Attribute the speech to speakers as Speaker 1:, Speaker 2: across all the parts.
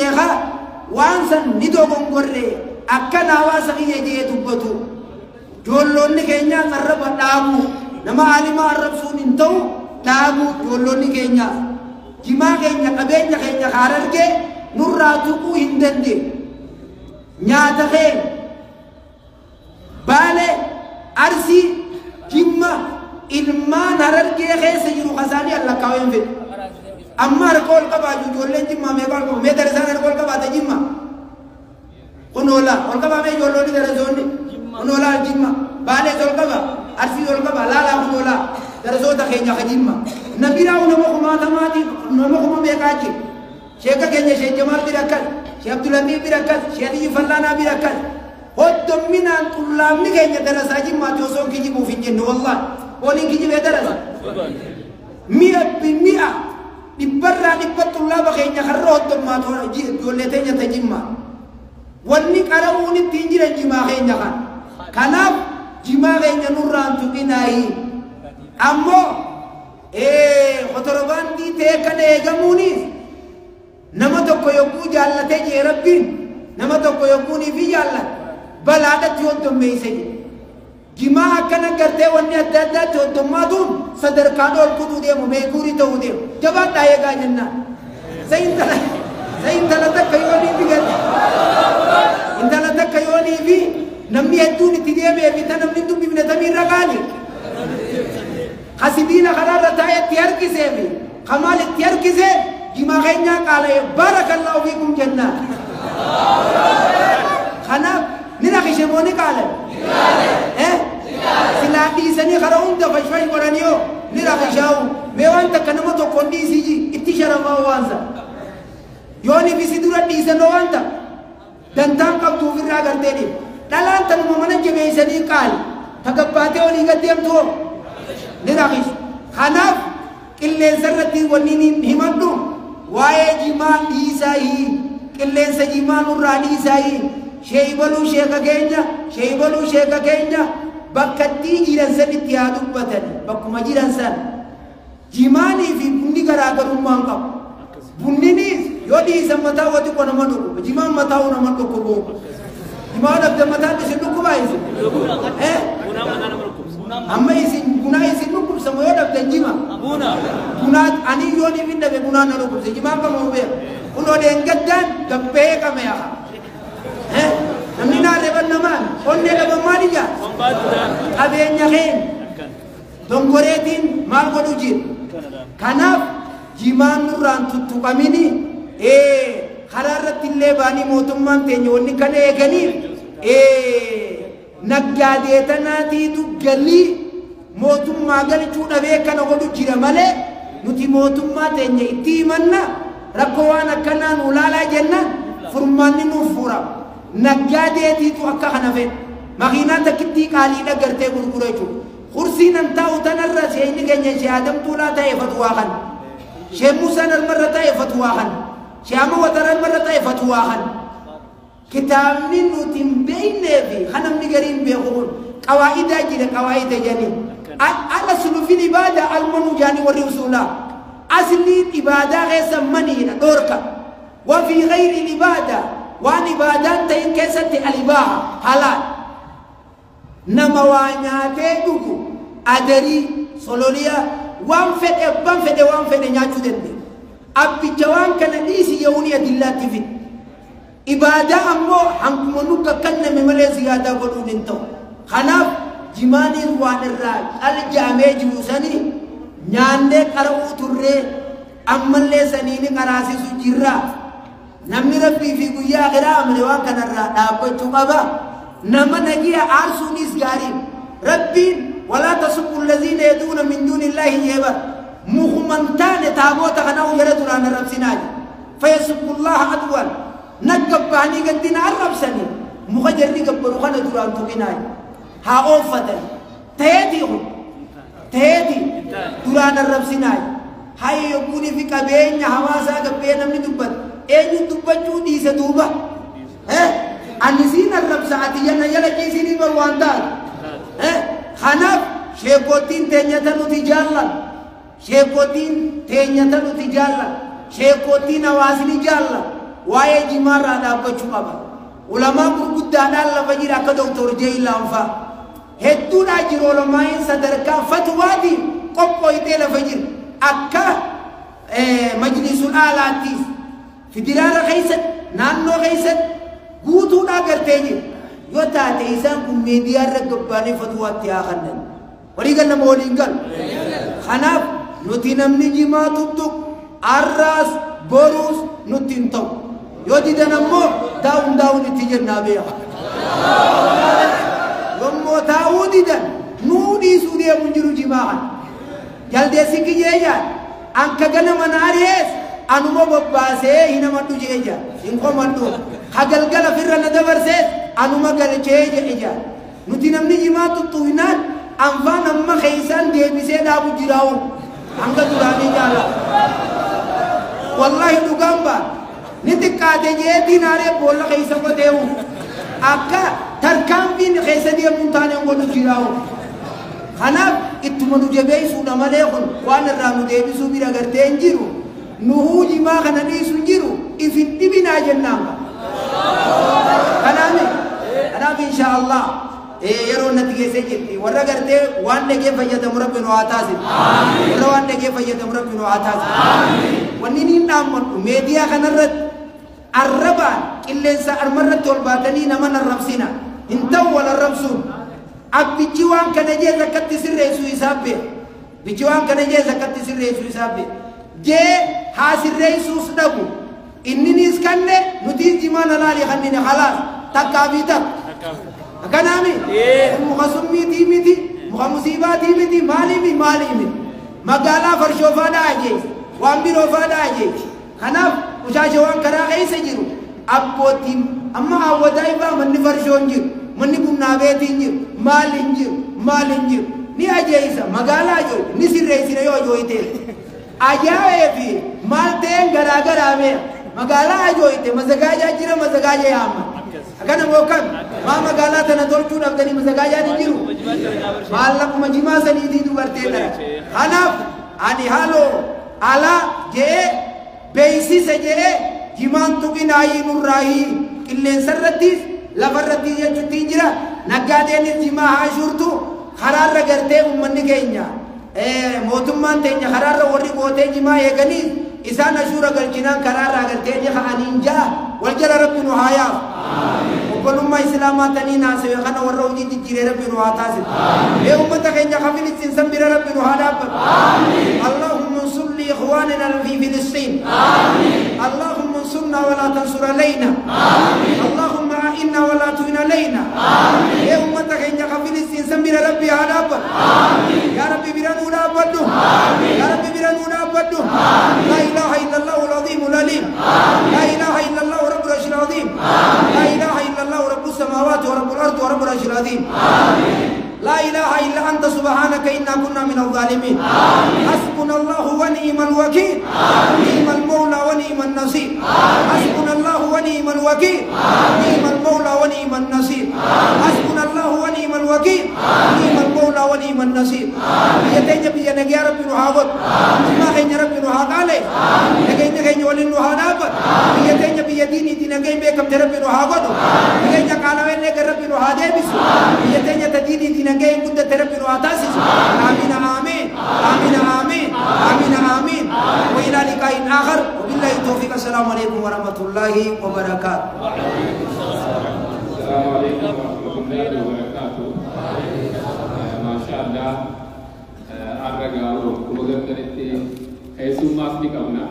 Speaker 1: beeka waan san ni dogongorre akkana hawaasa kiyya jee dubbatu joolloonni keenyaas arraba dhaabu nama aalimaa arrabsuun hin ta'u dhaabu joolloonni keenyaas jimaa keenya qabeenya keenya Harargee nurraa tuquu hin dandeenye nyaata keenya Baale Arsii Jimma ilmaan Harargee keessa jiru kasaanii allakkaa'uu hin fedhu amma harka ol qabaatu ijoolleen Jimmaa meeqa ol qabu mee daresaan harka ol qabaate Jimma kun oola ol qabaa mee ijoolloonni darasoonni kun oolaa Jimma Baalees ol qaba Arsiis ol qaba laalaa kun oolaa darasoota keenya ka Jimma na biraa nama kumaatamaati nama kuma meeqaa jira sheeka keenya Sheek Jamaal bira akkas Sheek Abdulatiif bira akkas Sheek Aliyyi Fallaanaa bira akkas hoddomminaan xullaabni keenya darasaa Jimmaati osoo hin kijibuuf hin jenne wallaahi waliin kijibee darasa mi'a bi mi'a dhibbarraa dhibba xullaaba keenya karra hoddommaatu ijoollee teenya ta Jimmaa wanni qara'uun ittiin jiran jimaa keenya kan kanaaf jimaa keenya nurraan tuqinaayi ammoo kotorobaandii ta'e kana eegamuunis nama tokko yogguu jaallatee jee Rabbiin nama tokko yogguunii fi jaallate balaadhatti hoddommeeyse jedhe jimaa akkana gartee wanni adda addaatti hoddommaatuun sadarkaan ol kutuu deemu meekuurii ta'uu deemu jabaadhaa eegaa jennaan sa intala takka yoonii fi garte intala takka yoonii fi namni hedduun itti deemee fi ta namni dubbifne tamiirra qaali ka sibiila karaarra taa'ee itti harkisee fi ka maal itti harkisee jimaa keenyaa qaala'e baarakallaahu fiikum jennaan kanaaf ni rakishe moo ni qaala'e silaa dhiisanii karaa hunda fashfash godhanii yoo ni rakishaa'u mee waan takka nama tokkoon dhiisii itti sharamaa waan sana yoon ifisi dura dhiisanoo waan ta'a dantaan qabdu ofirraa gartee dhiif dhalaan tanuma mana jabeessanii qaali tagabbaatee olii gad deemtu hoo ni rakishu kanaaf qilleensa irratti wanni himadhu waa'ee jimaa dhiisaayii qilleensa jimaa nurraa dhiisaayii sheeyibaluu sheeka keenya sheeyibaluu sheeka keenya bakkattii jiran san itti haa dubbatani bakkuma jiran san jimaanii fi bunni garaagarummaa hin qabu bunninis yoo dhiisan mataa wa xiqqoo nama dhukkuba jimaan mataa nama dhukkubu jimaa dhabde mataan isin dhukkubaa isin amma isin bunaa isin dhukkubsamu yoo dhabdan jima bunaa ani yoo ni dhabe bunaa na dhukkubse jimaan kama beeku kun odeen gaddaan gabbee qame yaa namni naa reban namaan onnee dhaban maal ijaa qabeenya keenya dongoreetiin maal godhu jira kanaaf jimaan nurraan tuttuqamini karaa irratti illee baanii mootummaan teenya wanni kana eeganiif naggaadee tanaatiitu galii mootummaa galchuu dhabee kana godhu jira malee nuti mootummaa teenya itti himanna rakkoo waan akkanaa nu laalaa jennaan furmaanni nuuf furama naggaadeetiitu akka kana fedha makiinaa takkittii qaaliidha gartee gurgura jechuudha kursiin an taa'u tanarra sheeyni keenya shee Adamtuulaa ta'e fatuwaa kana shee Musaan armarra ta'e fatuwaa kana shee Amma Wataraa armarra ta'e fatuwaa kana kitaabni nuti hin beeknee fi kan namni garii hin beeku kun qawaa'idaa jira qawaa'ida jedhanii al-aslu fil ibaada almanuu jaanii warri usuulaa asliin ibaadaa keessa maniidha dhoorka wa fi ghayri ibaada waan ibaadaan ta'in keessatti alibaaha halaal nama waa nyaatee dhugu adarii sololiyaa waan fedhe abbaan fedhe waan fedhe nyaachuu dandeenya abbicha waan kana dhiisi yehuuni adillaatti fide ibaadaa ammoo hanguma nu kakkanname malee ziyaadaa godhuun hin ta'u kanaaf jimaaniin waan irraa calja'amee jiru sanii nyaannee qara'uu turree ammallee saniini qaraasisu jirra namni rabbii fi guyyaa akhiraa amane waan kanarraa dhaabbachuu qaba nama nagiya aarsuunis gaarii rabbiin walaa tasubbu allaziina yaduuna min duuni illaahi jeebar mukuman taane taaboota kana jala duraan arrabsinaa jedhe fayasubbu llaha adwan naggabbahanii gaddina arrabsanii muka jarri gabbaru kana duraan tuqinaa haa ooffatani ta'eetii kun ta'eetii duraan arrabsinaa hayya yogguunii fi qabeenya hawaasaa gabbee namni dubbata eenyu dubbachuu dhiise duuba ani siin arrabsa ati yana jala ciisinii bar waan taatu kanaaf sheekootiin teenyata nuti jaallan sheekootiin teenyata nuti jaallan sheekootiin hawaasni jaallan Waa'ee jimaarraa dhaabbachuu qaba. Ulamaa gurguddaadhaan lafa jira akka Doktor Jeeyilaan fa'a. Hedduudhaa jiru ulamaa'iin sadarkaa fatwaatiin qophooyitee lafa jira. Akka majlisul aalaattiis federaala keessatti naannoo keessatti guutuudhaa gartee jira. Yoo taate isaan kun miidiyaa irra gabbaanii fatwaatti haa kennan. Walii galama waliin galu. Kanaaf nuti namni jimaa tuttuq arraas boruus nutti hin ta'u. Yoo didan ammoo daa'uun daa'uun itti jennaa beeka. Yommuu taa'uu didan nuu dhiisuu deemu hin jiru jimaa kana. Jaldeessi kiyyee jaan anka ganama na ari'ees anuma bobbaasee hin amadhu jee jaan hin qomadhu. Ka galgala firra na dabarsees anuma galchee jedhe jaan. Nuti namni jimaa tuttuuinaan anfaan amma keessaan deebisee dhaabu jiraa'u hanga duraanii jaala. Wallaahi dhugaan baa ni xiqqaate jeetiin aaree boolla keessa qoteewu akka tarkaanfiin keessa deemuun taaneen godhu jiraa'u. Kanaaf ittuma nu jabeessuudha malee kun waan irraa nu deebisuu bira gartee hin jiru. Nuhuu jimaa kana dhiisu hin jiru ifin dhibinaa jennaan. Kanaaf insha Allah yeroo natti geessee jirti warra gartee waan dhagee fayyadamu rabbi nu haa taasisu. Warra waan dhagee fayyadamu rabbi nu haa taasisu. Wanni niin dhaammadhu meediyaa kanarratti arrabaan qilleensa armarratti ol baatanii nama arrabsina hin ta'u wal arrabsuun. Abbichi waan kana jee akkatti sirreessu isaa beeka. Bichi waan kana jee akkatti sirreessu isaa beeka. Jee haa sirreessuus dhabu. Inninis kanne nutis jimaan alaalii kannine khalaas takkaa fi takka. Akkanaami? Muka summiitii miti, muka musiibaatii miti, maalii maalii miti. Magaalaa farshoo faadhaa ajees, waan biroo faadhaa ajees. Kanaaf qushaasha waan karaa keessa jiru abbootiin amma hawwataa ifaa manni farshoo hin jiru, manni bunnaa beetii hin jiru, maal hin jiru, maal hin jiru. Ni ajeessa magaalaa ajooyte, ni sirreessine yoo ajooyte. Ajaa'ee fi maal ta'een garaa garaa mee magaalaa ajooyte mazagaajaa jira mazagaajaa yaama. Akkana moo kam maa magaalaa tana tolchuu dhabdanii mazagaajaan hin jiru. Maallaquma jimaa saniitii dubartee dha. Kanaaf ani haaloo alaa je'ee beeksisa je'ee jimaan tuqinaayii nurraayii qilleensa irrattis lafa irrattis jechuutti hin jira. Naggaadeenis jimaa haa shurtu karaarra gartee uummanni keenya mootummaan teenya karaarra warri gootee jimaa eeganiis isaan ashuura galchinaan karaarraa gartee ni ka'aniin ja'a wal jala rabbi nu haa yaasu. Obbolummaa Islaamaa taniin haasawe kana warra hojii jijjiiree rabbi nu haa taasisu. Mee uummata keenya ka Filistiin san bira rabbi nu haa dhaabbatu. Allahumma unsur li ikhwanina fi Filistiin. Allahumma unsurna wa la tansur alayna. Allahumma a'inna wa la tu'in alayna. Mee uummata keenya ka Filistiin san bira rabbi haa dhaabbatu. Yaa Rabbi bira nu dhaabbadhu. Yaa Rabbi bira nu dhaabbadhu. La ilaha illallah al-azim al-alim. La ilaha illallah rabbul arshil azim. La ilaha illallah rabbus samawati wa rabbul ardi wa rabbul arshil azim. لا إله إلا أنت سبحانك إنا كنا من الظالمين. حسبنا الله ونعم الوكيل. نعم المولى ونعم النصير. حسبنا الله ونعم الوكيل. نعم المولى ونعم النصير. حسبنا الله ونعم الوكيل. نعم المولى ونعم النصير. يتنجى بيا نجي ربي نهاوت. ما خين ربي نهاك عليه. نجي نجي ولي نهادابت. يتنجى بيا ديني دين نجي بيكم ربي نهاوت. يتنجى قالوا لك ربي نهادبس. يتنجى تديني دين نجي قد ربي نهاتاسس. آمين آمين آمين آمين آمين آمين. وإلى لقاء آخر وبالله التوفيق. السلام عليكم ورحمة الله وبركاته.
Speaker 2: السلام عليكم ورحمة الله وبركاته. ما شاء الله أرجع وقدرت keessummaas ni qabna.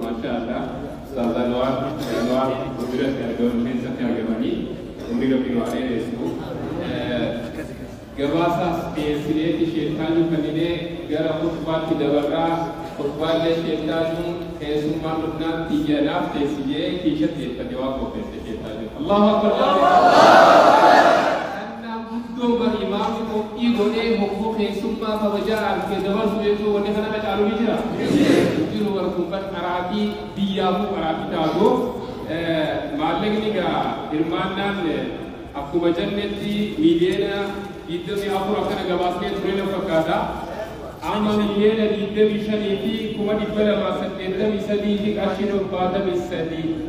Speaker 2: Maashaallah. Ustaaz Anwar, Anwar biratti argamu, keessatti argamanii umrii Rabbi waa dheeressu. Gabaasaas dhiyeessineeti sheekkaanyuu kanneen gara khutbaatti dabarraa khutbaallee sheekkaanyuu keessummaan dhufnaan tiyyanaaf teessijee kiishatti eeffate waan qopheesse sheekkaanyuu. Allahu akbar. Kannaan guddoo bar imaamni qophii godhee hogguu keessummaa kabajaa argee dabarsu jechuun wanni kana caalu ni jira. Jiru barkuun bar qaraatii biyyaafuu qaraatii taatu maallaqni egaa hirmaannaan akkuma jennetti miiliyoona 24 akkana gabaasnee ture na fakkaata. Amma miiliyoona 25 fi 283,073